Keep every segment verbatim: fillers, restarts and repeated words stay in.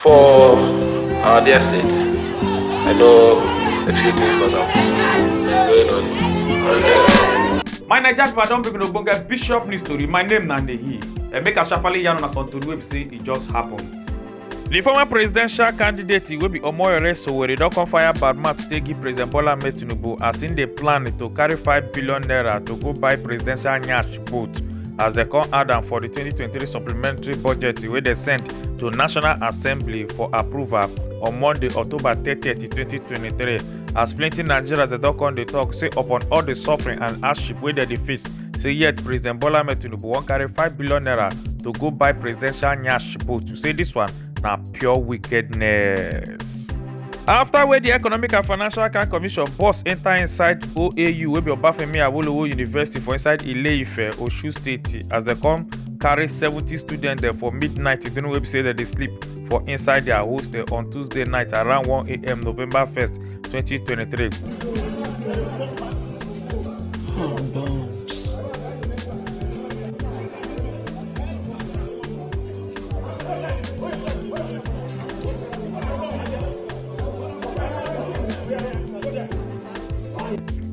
For our dear state, I know a few things must have going on. My Naija people, I don bring una ogbonge bishop news story. My name na Nehi. And make I sharply yarn una some tori wey be say e just happen. The former presidential candidate wey be Omoyele Sowore don come fire bad mouth take give President Bola Ahmed Tinubu as im dey plan to carry five billion naira to go buy presidential nyash boat as dem come add am for the twenty twenty-three supplementary budget wey dem send to National Assembly for approval on Monday, October thirtieth, twenty twenty-three. As plenty Nigerians dem don come dey talk say upon all the suffering and hardship wey dem dey face, say yet President Bola Ahmed Tinubu wan carry five billion naira to go buy presidential nyash boat. To say this one na pure wickedness. After wey the Economic and Financial Crime Commission boss enter inside O A U wey be Obafemi Awolowo University for inside Ile-Ife, Osun State, as dem come carry seventy students dem for midnight during wey be say dem dey sleep for inside their hostel on Tuesday night around one a.m. November first, twenty twenty-three.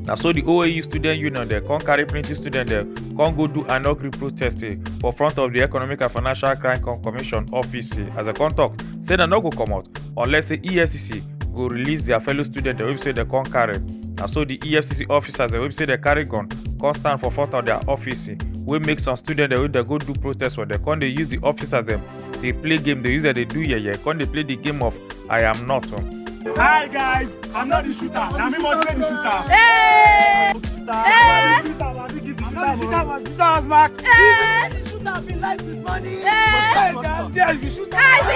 Na so the O A U student union dem come carry plenty students dem come go do inaugural protest, eh, for front of the Economic and Financial Crime Com- Commission office, eh, as dem come talk say dem no go comot unless say E F C C go release their fellow students dem wey be say dem come carry. Na so the E F C C officers dem wey be say dem carry gun come stand for front of their office, eh, wey make some students dem wey dem go do protest for dem come dey use the officers dem dey play game, dey use dem dey do yeye, come dey play the game of I am not. Oh. Hi guys, I'm not the shooter. Na me must play the shooter. Hey! Shooter. Hey! Shooter, na me give the shooter. I'm not the shooter, my shooter has marked. Hey! The shooter be like this money. Hey! Hey, guys, there is the shooter. Hey, the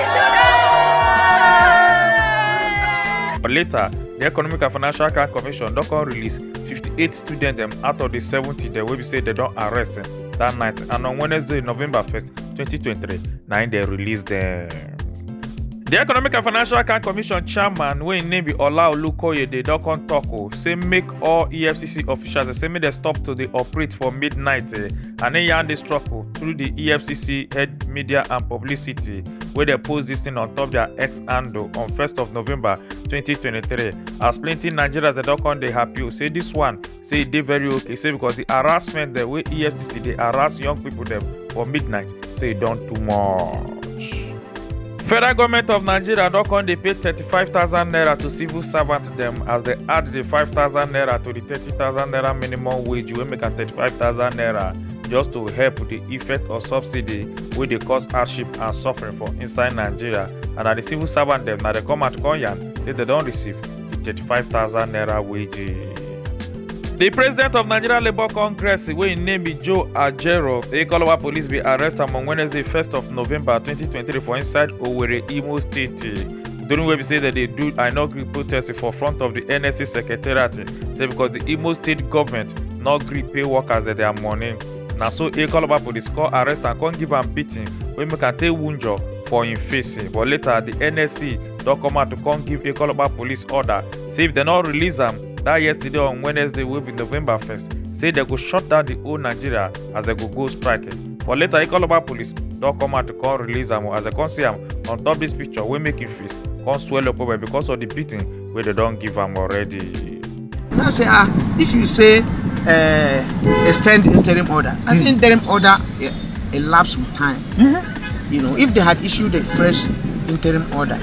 shooter! But later, the Economic and Financial Crime Commission don come release fifty-eight students dem out of the seventy dem wey be say dem don arrest, eh, that night. And on Wednesday, November first, twenty twenty-three, na im dem release dem. The Economic and Financial Crime Commission chairman wey im name be Ola Olukoyede don come talk o, say make all E F C C officials, eh, say make dem stop to dey operate for midnight, eh, and im yarn this truck o through the E F C C head media and publicity wey dem post this thing on top their X handle on first of November twenty twenty-three. As plenty Nigerians dem don come dey happy o, say this one say e dey very okay, say because the harassment dem wey E F C C dey harass young people dem for midnight, say e don too much. Federal government of Nigeria don come dey pay thirty-five thousand naira to civil servant dem as dem add the five thousand naira to the thirty thousand naira minimum wage wey make am thirty-five thousand naira, just to help with the effect of subsidy wey dey cause hardship and suffering for inside Nigeria. And na the civil servant dem na dem come out come yarn say dem don receive the thirty-five thousand naira wages. The president of Nigeria Labour Congress, wey im name be Joe Ajero, Ikoloba police bin arrest am on Wednesday, first of November twenty twenty-three, for inside Owerri, Imo State, during wey be say dem dey do inaugural protest for front of the N S C secretariat, say because the Imo State government no gree pay workers dem their money. Na so Ikoloba police come arrest am, come give am beating wey make am take wunjure for im face. But later, the N S C don come out to come give Ikoloba police order, say if dem no release am that yesterday on Wednesday, wey be November first, say dem go shut down the whole Nigeria as dem go go strike. But later, Ikoloba police don come out to come release am o, as dem come see am on top this picture wey make im face come swell up well well because of the beating wey dem don give am already. And I say, ah, if you say uh, extend interim order, as interim order eh, elapse with time. You know, if they had issued a fresh interim order,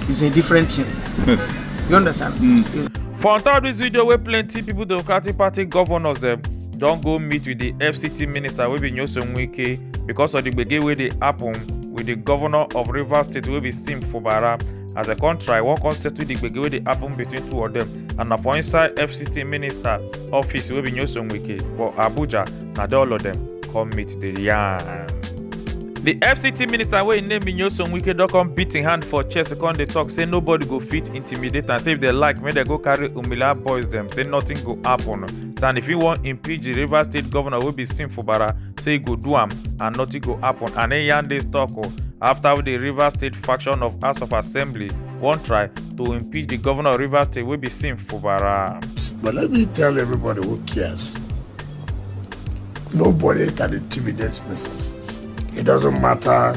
it's a different thing. Yes. You understand? Mm. For on top this video, wey plenty people, Democratic Party governors dem don go meet with the F C T minister wey be Nyesom Wike because of the gbege wey dey happen with the governor of Rivers State wey be Sim Fubara, as dem come try wan come settle the gbege wey dey happen between two of them. And na for inside F C T minister office wey be Nyesom Wike for Abuja, na there all of them come meet the yarn. The F C T minister wey im name be Nyesom Wike don come beat im hand for chest, come dey talk say nobody go fit intimidate am, say if dem like, make dem go carry Umila boys dem, say nothing go happen. Say and if he wan impeach the Rivers State governor wey be Sim Fubara, say he go do am and nothing go happen. And he yarn this talk o, after the Rivers State faction of House of Assembly wan try to impeach the governor of Rivers State wey be Sim Fubara. But let me tell everybody who cares, nobody can intimidate me. It doesn't matter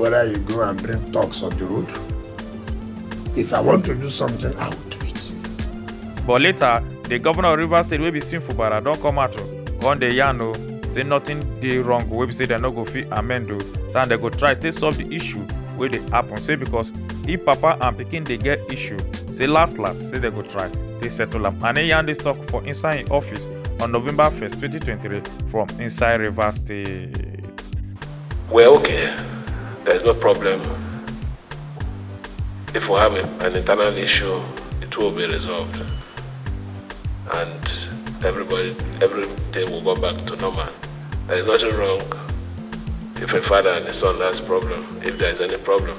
Whether you go and bring talks on the road, if I want to do something, I will do it. But later, the governor of Rivers State, wey be Sim Fubara, don come out o, come dey yarn o, say nothing dey wrong, wey be say dem no go fit amend o, say dem go try take solve the issue wey dey happen. Say because if papa and pikin dey get issue, say last last, say dem go try take settle am. And he yarn this talk for inside him office on November first, twenty twenty-three, from inside Rivers State. We're okay. There's no problem. If we have a, an internal issue, it will be resolved. And everybody, everything will go back to normal. There is nothing wrong if a father and a son has problem. If there is any problem,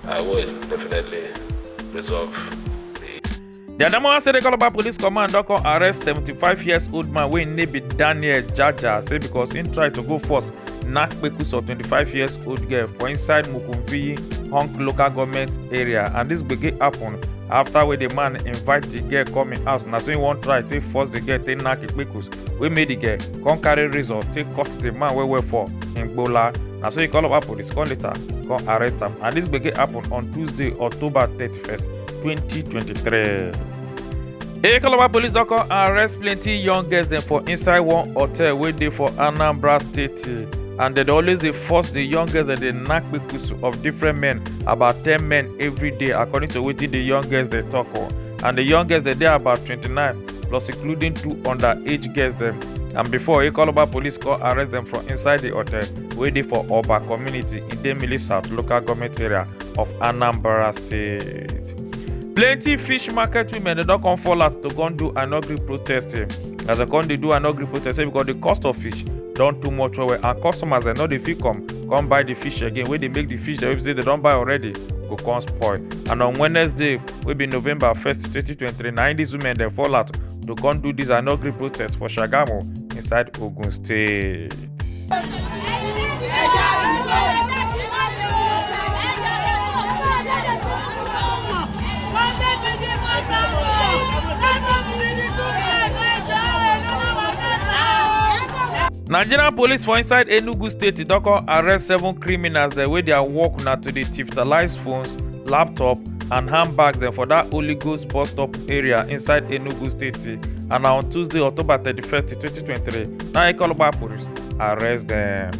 I will definitely resolve the The Adamawa State Calabar Police Command don come arrest seventy-five years old man wey im name be Daniel Jaja, say because im try to go force knack kpekus of twenty-five years old girl for inside Mukumviyi Honk local government area, and this gbege happen after wey the man invite the girl come im house. Na so he wan try take force the girl take knack kpekus, wey make the girl come carry razor take cut the man well well for im gbola. Na so he call up police, come later come arrest am, and this gbege happen on Tuesday, October thirty-first, twenty twenty-three. Calabar police don come arrest plenty young girls dem for inside one hotel wey dey for Anambra State, and dem dey always dey force the young girls dem dey knack kpekus of different men, about ten men every day, according to wetin the young girls dey talk o. And the young girls dem dey about twenty-nine plus, including two underage girls dem. And before, Calabar police come arrest dem from inside the hotel wey dey for Oba community, Idemili South local government area of Anambra State. Plenty fish market women dem don come fall out to come do an ugly protest, eh, as dem come dey do an ugly protest, eh, because the cost of fish don too much well well, and customers dem no dey fit come come buy the fish again, wey dey make the fish dem wey be say dem don buy already go come spoil. And on Wednesday, wey be November first, twenty twenty-three, na im these women dem fall out to come do this an ugly protest for Shagamu inside Ogun State. Nigerian police for inside Enugu State don come arrest seven criminals dem wey their work na to dey thiftalize phones, laptop, and handbags dem for that Holy Ghost bus stop area inside Enugu State, and na on Tuesday, October thirty-first, twenty twenty-three, na Calabar police arrest dem.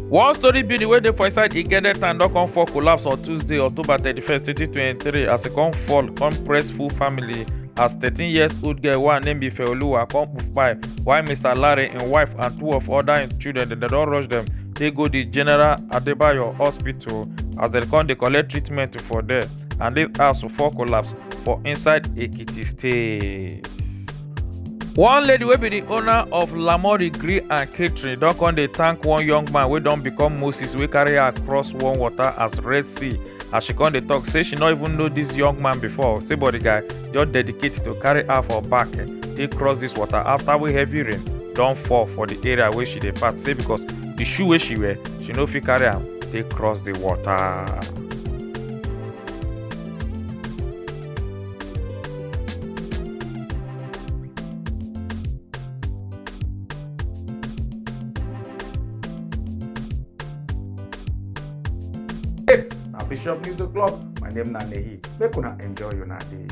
One story building wey dey for inside Igede town don come fall collapse on Tuesday, October thirty-first, twenty twenty-three, as e come fall come press full family, as thirteen years old girl wey her name be Ifeoluwa come kpai, while Mister Larry, im wife, and two of other im children dem don rush dem take go the General Adebayo Hospital as dem come dey collect treatment for there, and this house fall collapse for inside Ekiti State. One lady wey be the owner of Lamori Grill and Catering don come dey thank one young man wey don become Moses, wey carry her cross one water as Red Sea, as she come dey talk say she no even know this young man before, say but the guy just dedicate to carry her for back, eh, take cross this water after wey heavy rain don fall for the area wey she dey pass, say because the shoe wey she wear, she no fit carry am take cross the water. Yes, na Bishop News O'Clock. My name na Nehi. Make una enjoy una day.